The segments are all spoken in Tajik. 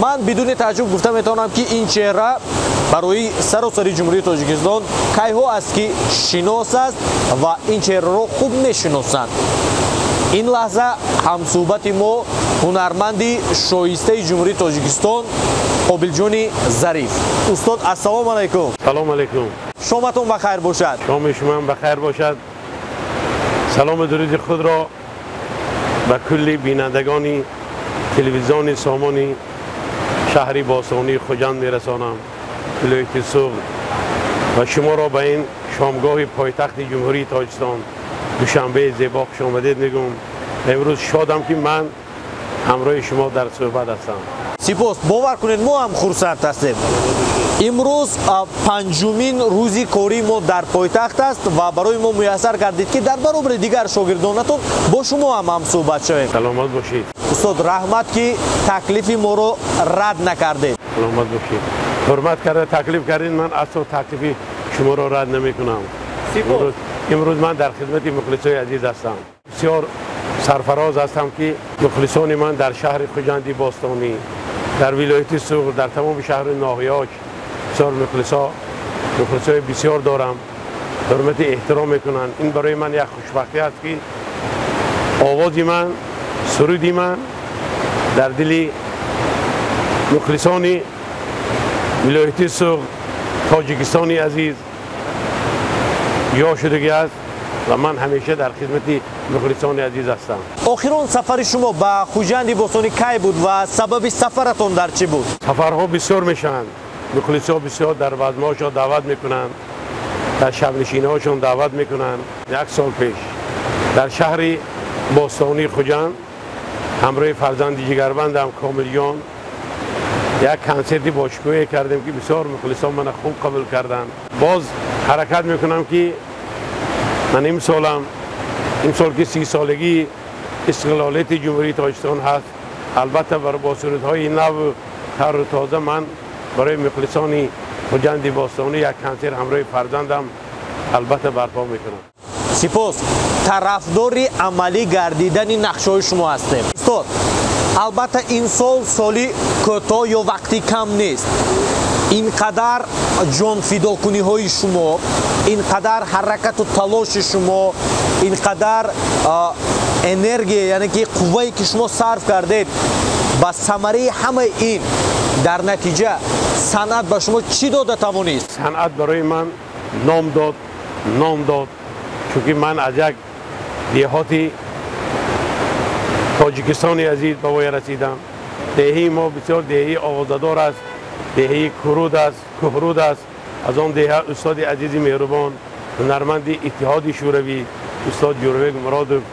Ман бидуни тааҷҷуб гуфта метавонам, ки ин чеҳра барои саросари Ҷумҳурии Тоҷикистон кайҳо аст, ки шинос аст ва ин чеҳраро хуб мешиносанд. Ин лаҳза ҳамсӯҳбати мо ҳунарманди шоистаи Ҷумҳурии Тоҷикистон Қобилҷони Зариф. Устод, ассалому алайкум. Салом алайкум. Шоматон ба хайр бошад. Шоми шумоам ба хайр бошад. Салому дуруди худро ба кулли бинандагони телевизиони Сомони шаҳри бостонии Хуҷанд мерасонам, вилояти Суғд, ва шуморо ба ин шомгоҳи пойтахти Ҷумҳурии Тоҷикистон, Душанбеи зебо, хуш омадед мегӯм. Имрӯз шодам, ки ман ҳамроҳи шумо дар суҳбат ҳастам. Сипос, бовар кунед, мо ҳам хурсанд ҳастем. Имрӯз панҷумин рӯзи кории мо дар пойтахт аст ва барои мо муяссар гардид, ки дар баробари дигар шогирдонатон бо шумо ҳам ҳамсӯҳбат шавем. Саломат бошед. Устод, раҳмат, ки таклифи моро рад накардед. Саломат бошед, ҳурмат карда таклиф кардед. Ман асо таклифи шуморо рад намекунам. Имрӯз ман дар хидмати мухлисои азиз ҳастам. Бисёр сарфароз ҳастам, ки мухлисони ман дар шаҳри Хуҷанди бостонӣ, дар вилояти Суғд, дар тамоми шаҳру ноҳияҳо бисёр мухлисои бисёр дорам, ҳурмати эҳтиром мекунанд. Ин барои ман як хушбахтӣ аст, ки овози ман, суруди ман дар дили мухлисони вилояти Суғд, Тоҷикистони азиз ҷо шудагӣ аст ва ман ҳамеша дар хидмати мухлисони азиз ҳастам. Охирон сафари шумо ба Хуҷанди бостонӣ кай буд ва сабаби сафаратон дар чӣ буд? Сафарҳо бисёр мешаванд. Мухлисҳо бисёр дар базмҳошон даъват мекунанд, дар шабнишинаҳошон даъват мекунанд. Як сол пеш дар шаҳри бостонии Хуҷанд ҳамроҳи фарзанди ҷигарбандам Комилҷон як консерти бошукӯҳе кардем, ки бисёр мухлисон мана хуб қабул карданд. Боз ҳаракат мекунам, ки ман имсолам, имсол ки 30-солагии истиқлолияти Ҷумҳурии Тоҷикистон ҳаст, албатта бо сурудҳои наву тару тоза ман барои мухлисони Хуҷанди бостонӣ як консерт ҳамроҳи фарзандам албатта барпо мекунам. Сипос, тарафдори амалӣ гардидани нақшҳои шумо ҳастем. Устод, албатта ин сол соли кӯтоҳ ё вақти кам нест. Ин қадар ҷонфидокуниҳои шумо, ин қадар ҳаракату талоши шумо, ин қадар энергия, яъне ки қуввае ки шумо сарф кардед, ба самараи ҳамаи ин дар натиҷа санъат ба шумо чӣ дода тавонист? Санъат барои ман ном дод, ном дод, чунки ман аз як деҳоти Тоҷикистони азиз ба воя расидам. Деҳаи мо бисёр деҳаи овозадор аст, деҳаи Куруд аст, Кӯҳруд аст. Аз он деҳа устоди азизи меҳрубон, ҳунарманди Иттиҳоди Шӯравӣ, устод Ҷӯрабек Муродов.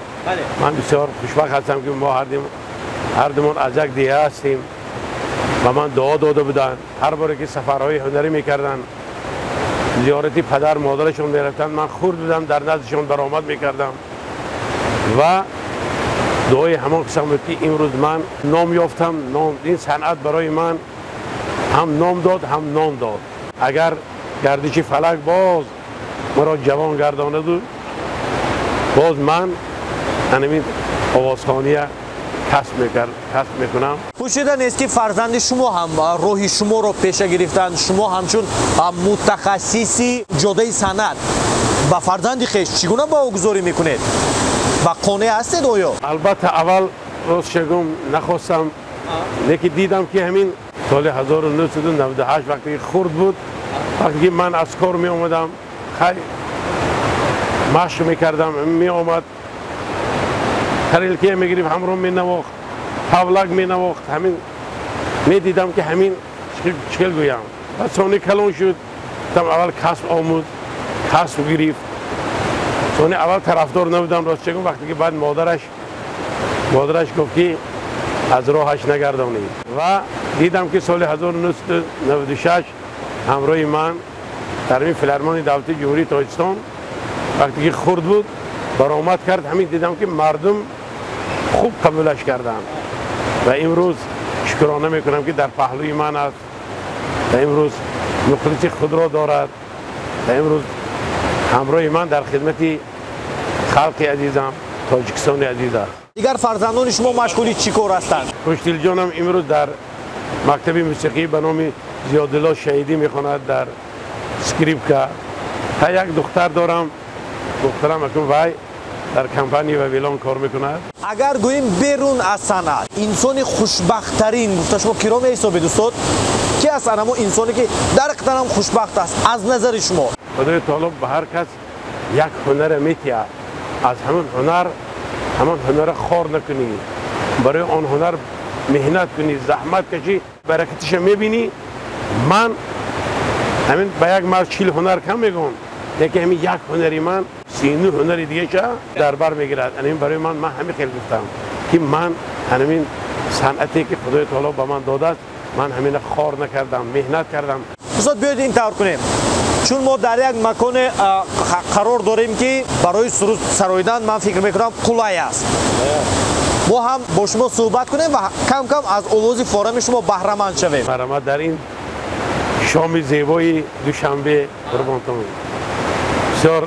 Ман бисёр хушбахт ҳастам, ки мо ҳардумон аз як деҳа ҳастем. Ба ман дуо дода буданд. Ҳар боре ки сафарҳои ҳунарӣ мекарданд, зиёрати падар модарашон мерафтанд, ман хурд будам, дар наздишон баромад мекардам ва дуои ҳамон қисм буд, ки имрӯз ман ном ёфтам. Ин санъат барои ман ҳам ном дод, ҳам нон дод. Агар гардиши фалак боз маро ҷавон гардонаду, боз ман ҳамин овозхония касб мекунам. Пӯшида нест, ки фарзанди шумо ҳам роҳи шуморо пеша гирифтанд. Шумо ҳамчун мутахассиси ҷодаи санъат ба фарзанди хеш чӣ гуна баҳогузорӣ мекунед? Ба қонеъ ҳастед оё? Албатта, аввал рост шагум, нахостам, лекин дидам, ки ҳамин соли 1998, вақте ки хурд буд, вақте ки ман аз кор меомадам, хай машқ мекардам, меомад, тарелкия мегирифт, ҳамроҳ менавохт, тавлак менавохт. Ҳамин медидам, ки ҳамин чӣ гӯям. Баъд сони калон шуд, там аввал касб омӯз, касб гирифт. Сони аввал тарафдор набудам, рост чегум. Вақте ки баъд модараш гуфт, ки аз роҳаш нагардонӣ, ва дидам, ки соли 1996 ҳамроҳи ман дар ин филармонии давлатии Ҷумҳурии Тоҷикистон, вақте ки хурд буд, баромад кард. Ҳамин дидам, ки мардум хуб қабулаш карданд ва имрӯз шукрона мекунам, ки дар паҳлӯи ман аст ва имрӯз мухлиси худро дорад ва имрӯз ҳамроҳи ман дар хидмати халқи азизам, Тоҷикистони азиз аст. Дигар фарзандони шумо машғули чӣ кор ҳастанд? Хушдилҷонам имрӯз дар Мактаби мусиқӣ ба номи Зиёдулло Шаҳидӣ мехонад дар скрипка. Ҳа, як духтар дорам, духтарам акун вай дар компанияи Вавилон кор мекунад. Агар гӯем берун аз санъат, инсони хушбахттарин гуфта шумо киро меҳисобед, устод? Ки аст анамо инсоне ки дар қадарам хушбахт аст аз назари шумо? Худои таоло ба ҳар кас як ҳунара метиҳад. Аз ҳамон ҳунар, ҳамон ҳунара хор накунӣ, барои он ҳунар меҳнат кунӣ, заҳмат кашӣ, баракатиша мебинӣ. Ман ҳамин ба як мард 40 ҳунар кам мегӯям, лекин ҳамин як ҳунари ман 39 ҳунари дигаша дар бар мегирад. Ҳамин барои ман, ман ҳамин хел гуфтам ки ман ҳамин санъате ки Худои таоло ба ман додааст, ман ҳамина хор накардам, меҳнат кардам. Устод, биёед ин тавр кунем, чун мо дар як маконе қарор дорем ки барои суруд сароидан ман фикр мекунам қулай аст. Мо ҳам бо шумо суҳбат кунем ва кам-кам аз овози форами шумо баҳраманд шавем. Марҳамат, дар ин шоми зебои Душанбе, қурбонтон. Бисёр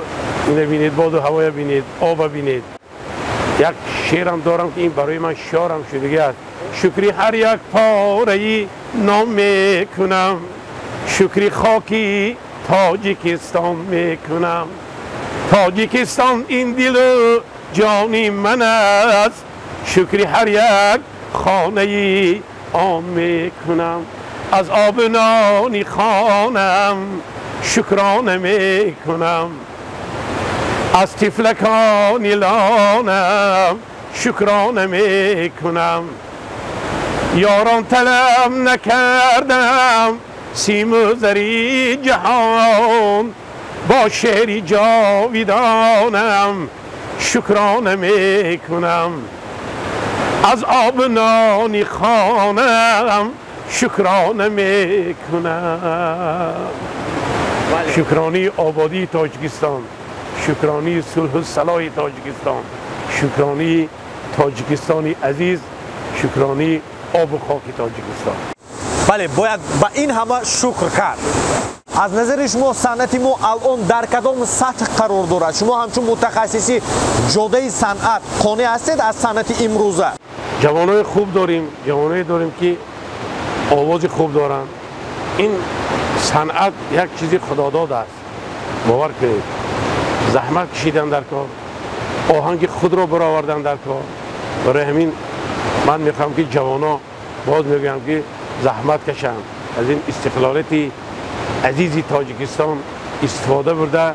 ина бинед, боду ҳавоя бинед, оба бинед. Як шеърам дорам ки ин барои ман шиорам шудагӣ аст. Шукри ҳар як пораи ном мекунам, шукри хоки Тоҷикистон мекунам. Тоҷикистон ин дилу ҷони ман аст, шукри ҳар як хонаи он мекунам. Аз оби нони хонам шукрона мекунам, аз тифлакони лонам шукрона мекунам. Ёрон талаб накардам симу зари ҷаҳон, бо шеъри ҷовидонам шукрона мекунам. Аз оби нони хонам шукрона мекунам. Шукронии ободии Тоҷикистон, шукронии сулҳу салоҳи Тоҷикистон, шукронии Тоҷикистони азиз, шукронии обу хоки Тоҷикистон. Бале, бояд ба ин ҳама шукр кард. Аз назари шумо санъати мо алон дар кадом сатҳ қарор дорад? Шумо ҳамчун мутахассиси ҷодаи санъат қонеъ ҳастед аз санъати имрӯза? Ҷавонои хуб дорем, ҷавоное дорем ки овози хуб доранд. Ин санъат як чизи худодод аст, бовар кунед. Заҳмат кашидан дар кор, оҳанги худро баровардан дар кор. Барои ҳамин ман мехоҳам ки ҷавоно, боз мегӯям ки заҳмат кашанд, аз ин истиқлолияти азизи Тоҷикистон истифода бурда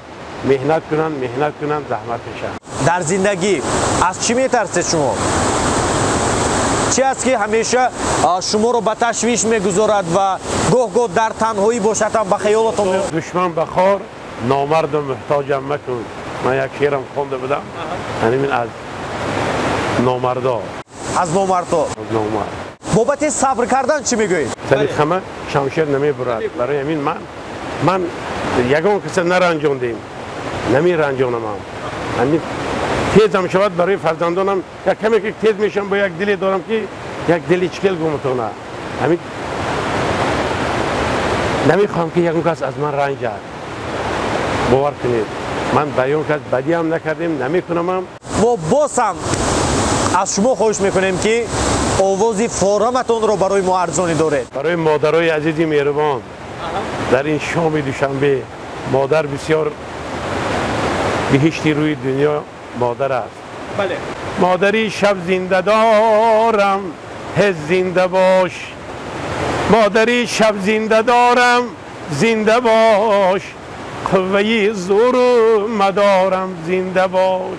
меҳнат кунанд, меҳнат кунанд, заҳмат кашанд. Дар зиндагӣ аз чӣ метарсед шумо? Чӣ аст ки ҳамеша шуморо ба ташвиш мегузорад ва гоҳ-гоҳ дар танҳоӣ бошад ҳам ба хаёлатон? Душман ба хор, номарду муҳтоҷам макун. Ман як шеърам хонда будам, ҳамин аз номардо. Аз номардо. Аз номард. Бобати сабр кардан чӣ мегӯед? Сари хама шамшер намебурад. Барои ҳамин ман ягон каса наранҷондем, намеранҷонамам. Ҳамин тезам шавад барои фарзандонам, як каме ки тез мешавам, бо як диле дорам ки як дили чикел гумтона. Ҳамин намехоҳам ки ягон кас аз ман ранҷад. Бовар кунед, ман ба ягон кас бадиам накардем, намекунамам. Мо боз ҳам аз шумо хоҳиш мекунем ки овози фораматонро барои мо арзонӣ доред. Барои модарои азизи меҳрубон дар ин шоми Душанбе, модар бисёр биҳишти рӯи дунё модар аст. Бале. Модари шаб зинда дорам, ҳез зинда бош. Модари шаб зинда дорам, зинда бош. Қувваи зуру мадорам, зинда бош.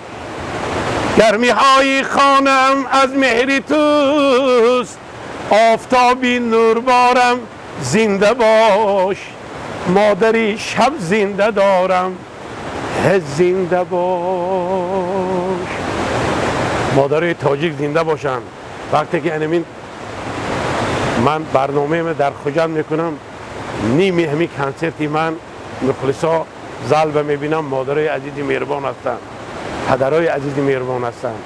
Гармиҳои хонам аз меҳри туст, офтоби нурборам, зинда бош. Модари шаб зинда дорам, ҳез зинда бош. Модарои тоҷик зинда бошанд. Вақте ки анамин ман барномаам дар Хуҷанд мекунам, ними ҳамин консерти ман мухлисо залба мебинам, модарои азизи меҳрубон ҳастанд, падарои азизи меҳрубон ҳастанд.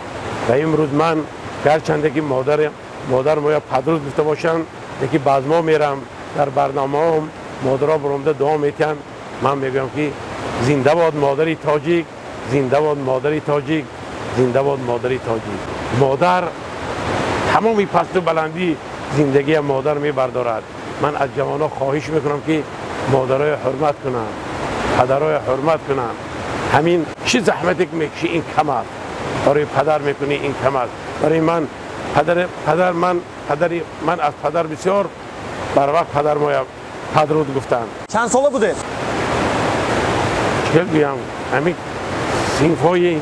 Ва имрӯз ман гарчанде ки модар моя падруз гуфта бошанд, лекин баъзмо мерам дар барномаҳом модаро баромада дуо метиҳанд. Ман мегӯям ки зинда бод модари тоҷик, зинда бод модари тоҷик, зинда бод модари тоҷик. Модар тамоми пасту баландии Зиндагии модар мебардорад. Ман аз ҷавонҳо хоҳиш мекунам, ки модароя ҳурмат кунанд, падароя ҳурмат кунанд. Ҳамин чӣ заҳмате ки мекушӣ, ин кам аст. Барои падар мекунӣ, ин кам аст. Барои ман падар ман падари ман аз падар бисёр барвақт падар моя падруд гуфтанд. Чанд сола будед? Чӣ гӯям, ҳамин синфҳои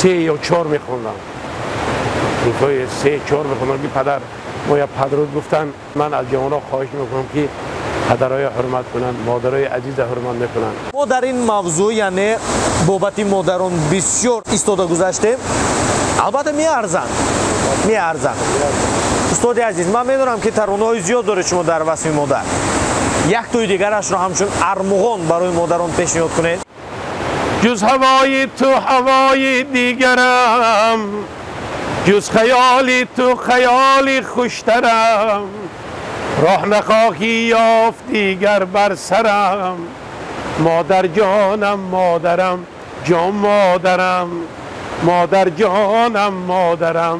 3 ё 4 мехондам. Синфҳои 3-4 мехондам, ки падар моя падруд гуфтанд. Ман аз ҷавонҳо хоҳиш мекунам, ки падарҳоя ҳурмат кунанд, модарои азиза ҳурмат мекунанд. Мо дар ин мавзӯъ, яъне бобати модарон, бисёр истода гузаштем. Албатта, меарзанд, меарзанд. Устоди азиз, ман медонам, ки таронаҳои зиёд доред шумо дар васфи модар. Як тои дигарашро ҳамчун армуғон барои модарон пешниҳод кунед. Ҷуз ҳавои ту ҳавои дигарам, ҷуз хаёли ту хаёли хуштарам, роҳ нахоҳӣ ёфт дигар бар сарам. Модар ҷонам, модарам, ҷон модарам, модар ҷонам, модарам,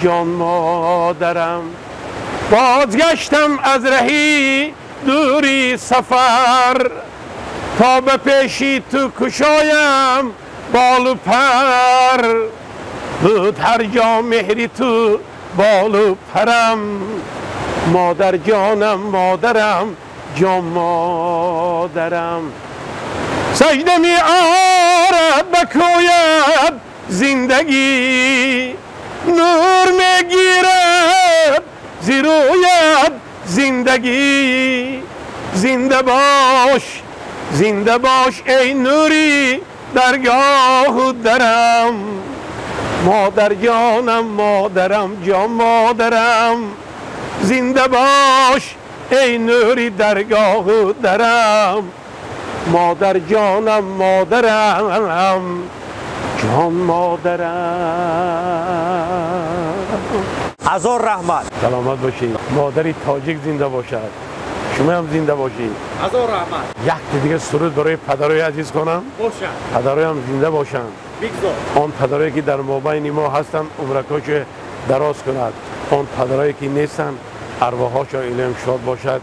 ҷон модарам. Бозгаштам аз раҳи дури сафар, то ба пеши ту кушоям болу пар. Буд ҳар ҷо меҳри ту болу парам, модар ҷонам, модарам, ҷон модарам. Сажда меорад ба кӯят зиндагӣ, нур мегирад зи рӯят зиндагӣ. Зинда бош, зинда бош, эй нури даргоҳу дарам. Модар ҷонам, модарам, ҷон модарам. Зинда бош, эй нури даргоҳу дарам. Модар ҷонам, модарам, ҷон модарам. Ҳазор раҳмат. Саломат бошед. Модари тоҷик зинда бошад. Шумо ҳам зинда бошед. Ҳазор раҳмат. Якте дига суруд барои падарои азиз хонам. Бошад. Падароям зинда бошанд. Бигзор. Он падарое ки дар мобайни мо ҳастанд, умракошо дароз кунад. Он падарое ки нестанд, арвоҳошо илм шод бошад.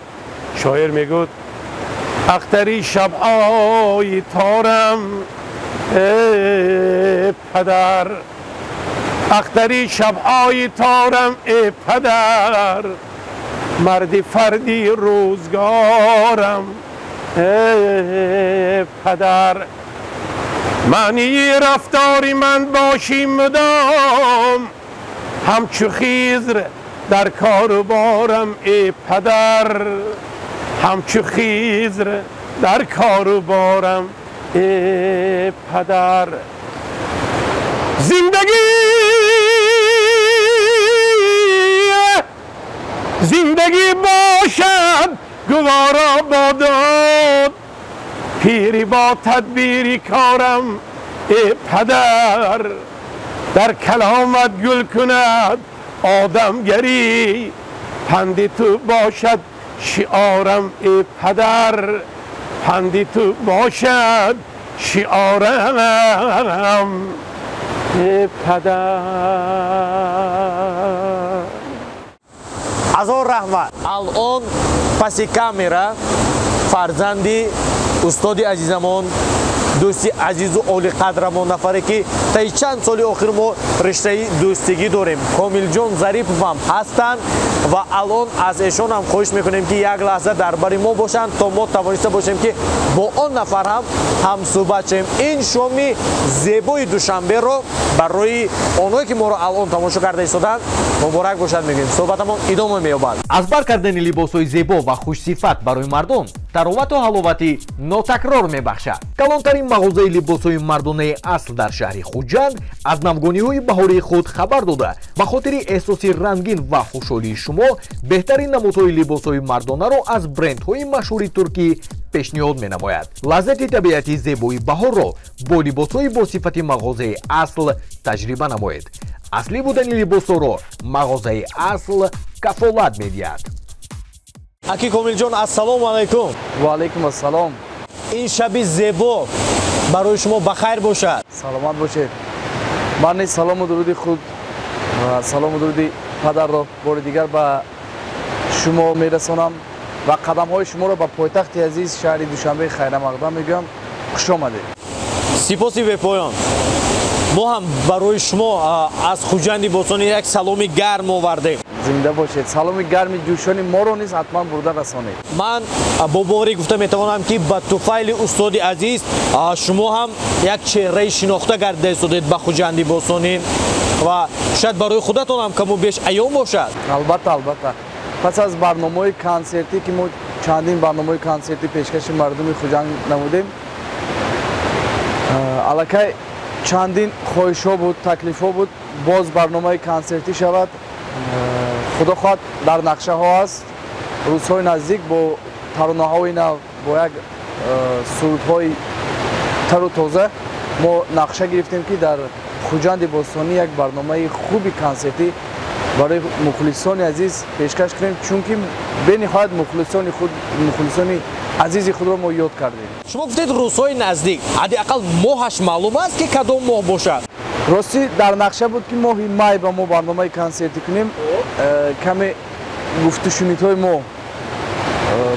Шоир мегӯд: ахтари шабҳои торам, э падар, ахтари шабҳои торам, э падар, марди фарди рӯзгорам, э падар. Маънии рафтори ман бошӣ мудом, ҳамчу Хизр дар кору борам, э падар, ҳамчу Хизр дар кору борам, э падар. Зиндагӣ, зиндагӣ бошад гуворо бодод, пири бо тадбири корам, э падар. Дар каломат гул кунад одамгарӣ, панди ту бошад шиорам, э падар, панди ту бошад шиорам, э падар. Ҳазор раҳмат. Алон паси камера фарзанди устоди азизамон, дӯсти азизу олиқадрамон, нафаре ки таи чанд соли охир мо риштаи дӯстигӣ дорем, Комилҷон Зарипов ҳам ҳастанд ва алон аз эшон ҳам хоҳиш мекунем, ки як лаҳза дар бари мо бошанд, то мо тавониста бошем, ки бо он нафар ҳам ҳамсӯҳбат шавем. Ин шоми зебои душанберо барои онҳое ки моро алон тамошо карда истоданд, муборак бошад мегӯем. Суҳбатамон идома меёбад. Аз бар кардани либосҳои зебо ва хушсифат барои мардон таровату ҳаловати нотакрор мебахшад. Калонтарин мағозаи либосҳои мардонаи асл дар шаҳри Хуҷанд аз навгониҳои баҳории худ хабар дода, ба хотири эҳсоси рангин ва хушҳолии шумо беҳтарин намудҳои либосҳои мардонаро аз брендҳои машҳури туркӣ пешниҳод менамояд. Лаззати табиати зебои баҳорро бо либосҳои босифати мағозаи асл таҷриба намоед. Аслӣ будани либосҳоро мағозаи асл кафолат медиҳад. Аки Комилҷон, ассалому алайкум. Ва алайкум ассалом. Ин шаби зебо барои шумо ба хайр бошад. Саломат бошед. Ман низ салому дуруди худ, салому дуруди падарро бори дигар ба Шумо мерасонам ва қадамҳои шуморо ба пойтахти азиз шаҳри Душанбе хайрамақдам мегӯям. Хуш омадед. Сипоси бепоён. Мо ҳам барои шумо аз Хуҷанди бостонӣ як саломи гарм овардем. Зинда бошед. Саломи гарми ҷӯшони моро низ ҳатман бурда расонед. Ман бо боварӣ гуфта метавонам, ки ба туфайли устоди азиз шумо ҳам як чеҳраи шинохта гардида истодед ба Хуҷанди бостонӣ ва шояд барои худатон ҳам каму беш аён бошад. Албатта, албатта. Пас аз барномаҳои консертӣ, ки мо чандин барномаҳои консертӣ пешкаши мардуми Хуҷанд намудем, аллакай чандин хоҳишҳо буд, таклифҳо буд, боз барномаи консертӣ шавад. Худо хоҳад, дар нақшаҳо аст. Рӯзҳои наздик бо таронаҳои нав, бо як сурудҳои тару тоза мо нақша гирифтем, ки дар Хуҷанди бостонӣ як барномаи хуби консертӣ барои мухлисони азиз пешкаш кунем, чунки бениҳоят мухлисони худ, мухлисони азизи худро мо ёд кардем. Шумо гуфтед рӯзҳои наздик, ҳадди ақал моҳаш маълум аст, ки кадом моҳ бошад? Ростӣ, дар нақша буд, ки моҳи май ба мо барномаи консертӣ кунем. Каме гуфтушунидҳои мо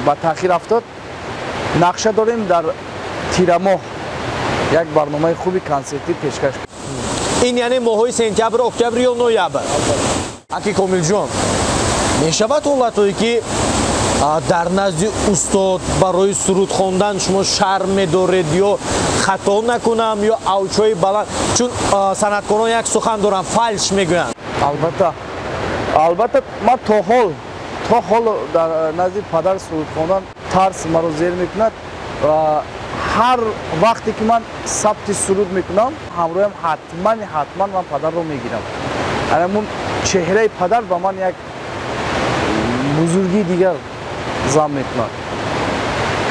ба таъхир афтод. Нақша дорем дар тирамоҳ як барномаи хуби консертӣ пешкаш кунем. Ин яъне моҳҳои сентябр, октябр ё ноябр. Аки Комилҷон, мешавад ҳолатҳое, ки дар назди устод барои суруд хондан шумо шарм медоред, ё хато накунам, ё авҷҳои баланд, чун санъаткорон як сухан доранд, фальш мегӯянд? Албатта, албатта, ман то ҳол дар назди падар суруд хондан тарс маро зер мекунад ва ҳар вақте ки ман сабти суруд мекунам, ҳамроҳам ҳатман, ҳатман ман падарро мегирам. Анамун чеҳраи падар ба ман як бузургии дигар зам мекунад.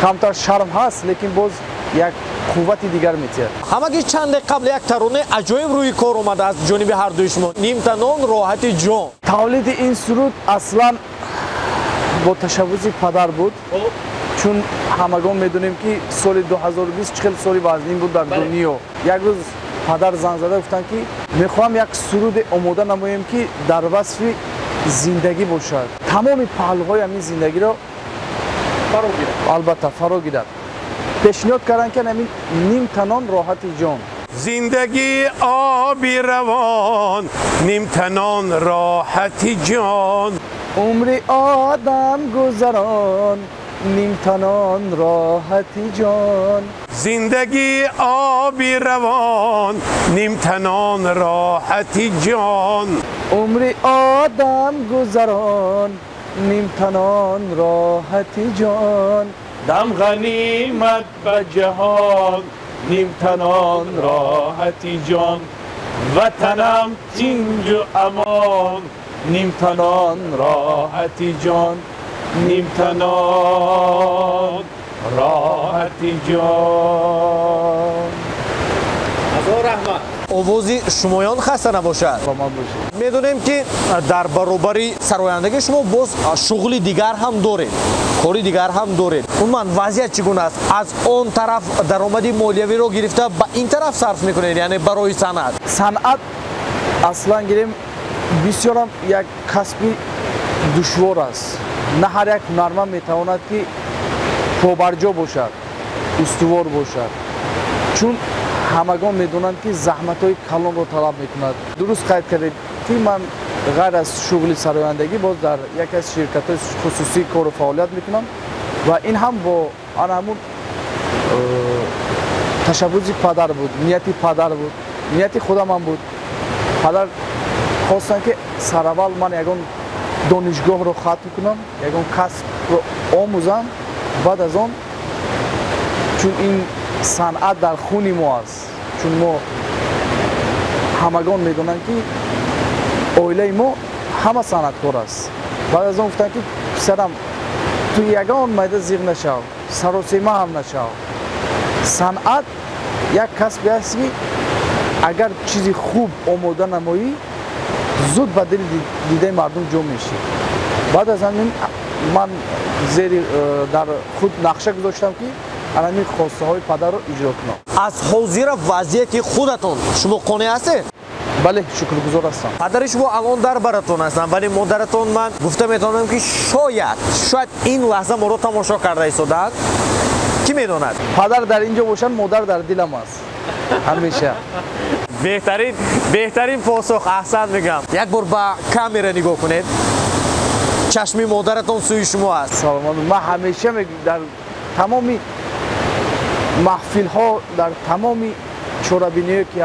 Камтар шарм ҳаст, лекин боз як қуввати дигар метиҳад. Ҳамагӣ чанде қабл як таронаи аҷоиб рӯи кор омада аз ҷониби ҳардуи шумо, «Нимта нон роҳати ҷон». Тавлиди ин суруд аслан бо ташаббуси падар буд, чун ҳамагон медонем, ки соли 2020 чӣ хел соли вазнин буд дар дунё. Як рӯз падар занг зада гуфтанд, ки мехоҳам як суруде омода намоем, ки дар васфи зиндагӣ бошад, тамоми паҳлӯҳои ҳамин зиндагиро албатта фаро гирад. Пешниҳод карданд, ки ҳамин «Нимта нон роҳати ҷон». Зиндагӣ оби равон, нимта нон роҳати ҷон. Умри одам гузарон, нимта нон роҳати ҷон. Зиндагӣ оби равон, нимта нон роҳати ҷон. Умри одам гузарон, нимта нон роҳати ҷон. Дам ғанимат ба ҷаҳон, нимта нон роҳати ҷон. Ватанам тинҷу амон, нимта нон роҳати ҷон, нимта нон роҳати ҷон. Ҳазор раҳмат, овози шумоён хаста набошад. Саломат бошед. Медонем, ки дар баробари сарояндагӣ шумо боз шуғли дигар ҳам доред, кори дигар ҳам доред. Умуман вазъият чӣ гуна аст? Аз он тараф даромади молиявиро гирифта, ба ин тараф сарф мекунед, яъне барои санъат? Санъат аслан гирем, бисёрам як касби душвор аст. На ҳар як ҳунарманд метавонад, ки побарҷо бошад, устувор бошад, чун ҳамагон медонанд, ки заҳматҳои калонро талаб мекунад. Дуруст қайд кардед, ки ман ғайр аз шуғли сарояндагӣ боз дар яке аз ширкатҳои хусусӣ кору фаъолият мекунам ва ин ҳам бо ана ҳамун ташаббуси падар буд, нияти падар буд, нияти худамам буд. Падар хостанд, ки сараввал ман ягон донишгоҳро хатм кунам, ягон касбро омӯзам, баъд аз он, чун ин санъат дар хуни мо аст, чун мо ҳамагон медонанд, ки оилаи мо ҳама санъаткор аст. Баъд аз он гуфтанд, ки писарам, ту ягон майда зиғ нашав, саросема ҳам нашав. Санъат як касбе аст, ки агар чизи хуб омода намоӣ, зуд ба дили дидаи мардум ҷо мешӣ. Баъд аз ҳамин ман зери дар худ нақша гузоштам, ки ҳамин хостаҳои падарро иҷро кунам. Аз ҳозира вазъияти худатон шумо қонеъ ҳастед? Бале, шукргузор ҳастам. Падари шумо алон дар баратон ҳастанд, вале модаратон ман гуфта метавонам, ки шояд ин лаҳза моро тамошо карда истодаанд. Кӣ медонад? Падар дар инҷо бошанд, модар дар дилам аст ҳамеша. Беҳтарин посух, аҳсан мегӯям. Як бор ба камера нигоҳ кунед, чашми модаратон сӯи шумо аст. Саломат. Ман ҳамеша дар тамоми маҳфилҳо, дар тамоми чорабиниҳое ки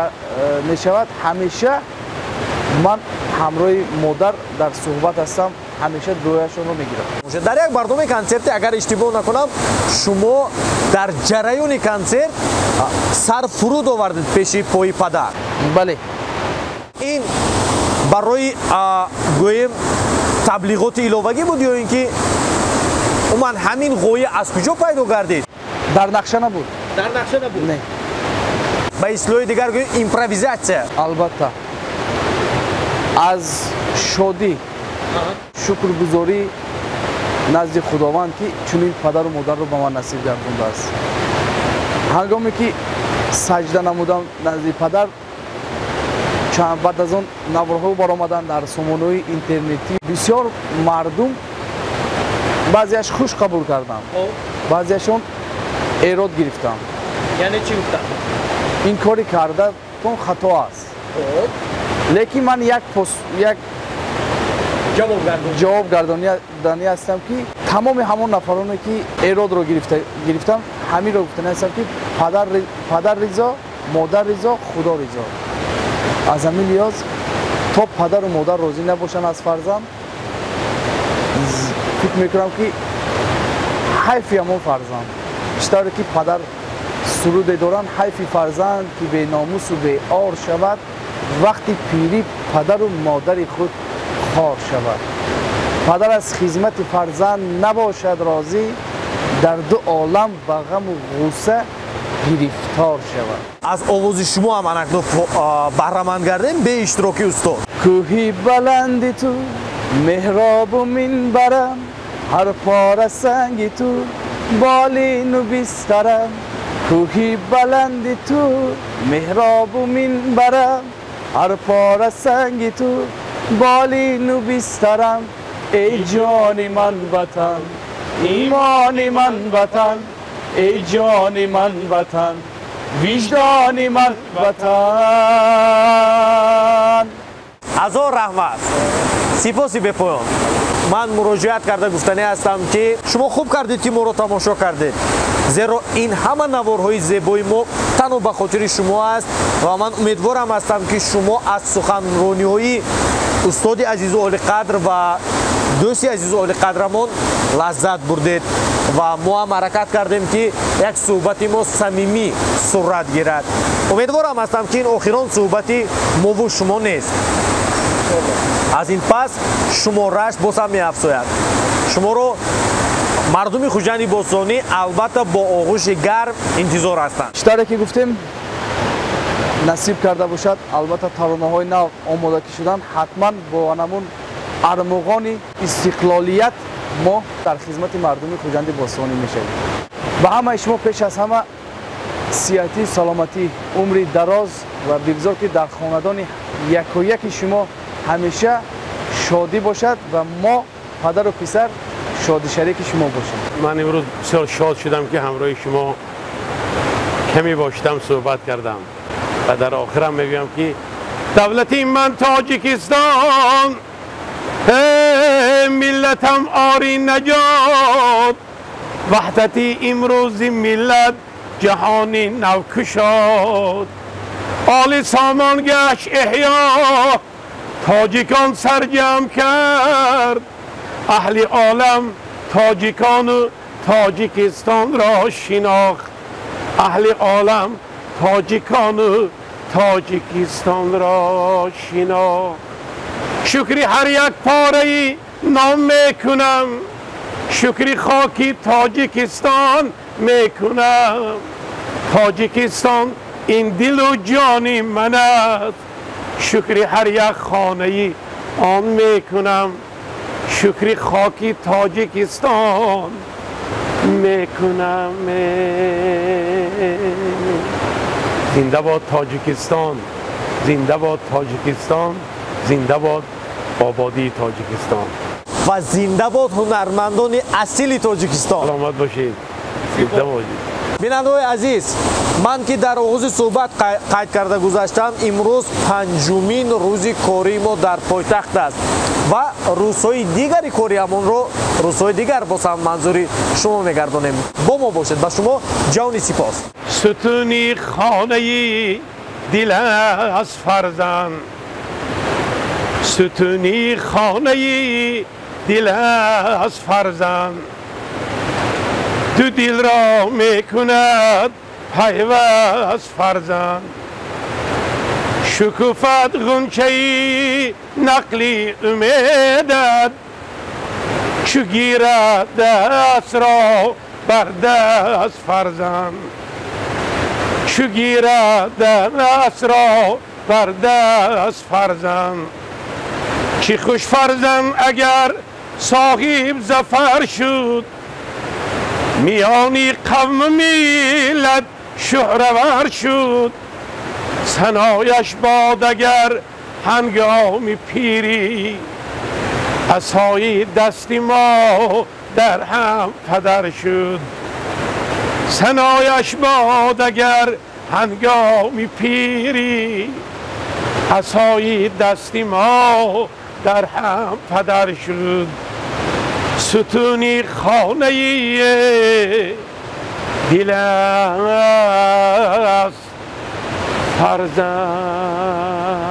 мешавад, ҳамеша ман ҳамроҳи модар дар суҳбат ҳастам, ҳамеша дуояшонро мегирам. Дар як барномаи консерти, агар иштибоҳ накунам, шумо дар ҷараёни консерт сар фуруд овардед пеши пои падар. Бале. Ин барои гӯем таблиғоти иловагӣ буд ё ин ки умуман ҳамин ғоя аз куҷо пайдо гардид? Дар нақша набуд. Дар нақша набуд? Не. Ба истилоҳи дигар гӯем, импровизатсия. Албатта, аз шодӣ, шукргузорӣ назди Худованд, ки чунин падару модарро ба ман насиб гардондааст. Ҳангоме ки саҷда намудам назди падар, чанд баъд аз он наворҳо баромаданд дар сомонаҳои интернетӣ. Бисёр мардум баъзеаш хуш қабул карданд, баъзеашон эрод гирифтанд. Яъне чӣ гуфтанд? Ин кори кардатон хато аст. Лекин ман як ҷавоб гардонӣ ҳастам, ки тамоми ҳамон нафароне ки эродро гирифтам, ҳаминро гуфтанӣ ҳастам, ки падар ризо, модар ризо, Худо ризо. Аз ҳамин лиҳоз то падару модар розӣ набошанд аз фарзанд, фикр мекунам, ки ҳайфи ҳамон фарзанд. Чӣ тавре ки падар суруде доранд: ҳайфи фарзанд ки беномусу беор шавад, вақти пирӣ падару модари худ хор шавад. Падар аз хизмати фарзанд набошад розӣ, дар ду олам ба ғаму ғусса гирифтор шавад. Аз овози шумо ҳам анакнун баҳраманд гардем бе иштироки устод. Кӯҳи баланди ту меҳробу минбарам, ҳар пора санги ту болину бистарам. Кӯҳи баланди ту меҳробу минбарам, ҳар пора санги ту болину бистарам. Эй ҷони ман ватан, имони ман ватан, эй ҷони ман ватан, виҷдони ман ватан. Ҳазор раҳмат, сипоси бепоён. Ман муроҷиат карда гуфтанӣ ҳастам, ки шумо хуб кардед, ки моро тамошо кардед, зеро ин ҳама наворҳои зебои мо танҳо ба хотири шумо аст ва ман умедворам ҳастам, ки шумо аз суханрониҳои устоди азизу олиқадр ва дӯсти азизу олиқадрамон лаззат бурдед ва мо ҳам ҳаракат кардем, ки як суҳбати мо самимӣ сурат гирад. Умедворам ҳастам, ки ин охирон суҳбати мову шумо нест. Аз ин пас шумораш боз ҳам меафзояд. Шуморо мардуми Хуҷанди бостонӣ албатта бо оғӯши гарм интизор ҳастанд. Чӣ тавре ки гуфтем, насиб карда бошад, албатта таронаҳои нав омода ки шуданд, ҳатман бо анамун армуғони истиқлолият мо дар хизмати мардуми Хуҷанди бостонӣ мешавем. Ба ҳамаи шумо пеш аз ҳама сиҳатӣ, саломатӣ, умри дароз ва бигзор, ки дар хонадони якояки шумо ҳамеша шодӣ бошад ва мо падару писар шодишарики шумо бошем. Ман имрӯз бисёр шод шудам, ки ҳамроҳи шумо каме бошидам, суҳбат кардам ва дар охирам мегӯям, ки давлати ман Тоҷикистон, миллатам ори наҷот, ваҳдати имрӯзи миллат ҷаҳони нав кушод, оли сомон гашт эҳё, тоҷикон сарҷам кард, аҳли олам тоҷикону Тоҷикистонро шинохт, аҳли олам тоҷикону Тоҷикистонро шинохт. Шукри ҳар як пораи ном мекунам, шукри хоки Тоҷикистон мекунам. Тоҷикистон ин дилу ҷони ман аст, шукри ҳар як хонаи он мекунам, шукри хоки Тоҷикистон мекунам. Зинда бод Тоҷикистон, Зинда бод Тоҷикистон, зинда бод ободии Тоҷикистон ва зинда бод ҳунармандони асили Тоҷикистон. Саломат бошед, зинда бошед. Бинандаҳои азиз, ман ки дар оғози суҳбат қайд карда гузаштам, имрӯз панҷумин рӯзи кории мо дар пойтахт аст ва рӯзҳои дигари кориамонро рӯзҳои дигар боз ҳам манзури шумо мегардонем. Бо мо бошед. Ба шумо ҷавни сипос. Сутуни хонаи дил аз фарзанд, сутуни хонаи дил аз фарзанд, ду дилро мекунад пайваст фарзанд. Шукуфат ғунчаи нақли умедат, чу гирад дастро бар даст фарзанд, чу гирад дастро бар даст фарзанд. Чӣ хуш фарзанд агар соҳиб зафар шуд, миёни қавму миллат шӯҳравар шуд. Санояш бод агар ҳангоми пирӣ, асои дасти мо дар ҳам падар шуд. Санояш бод агар ҳангоми пирӣ, асои дасти мо дар ҳам падар шуд. Сутуни хонаи дил аст фарзанд.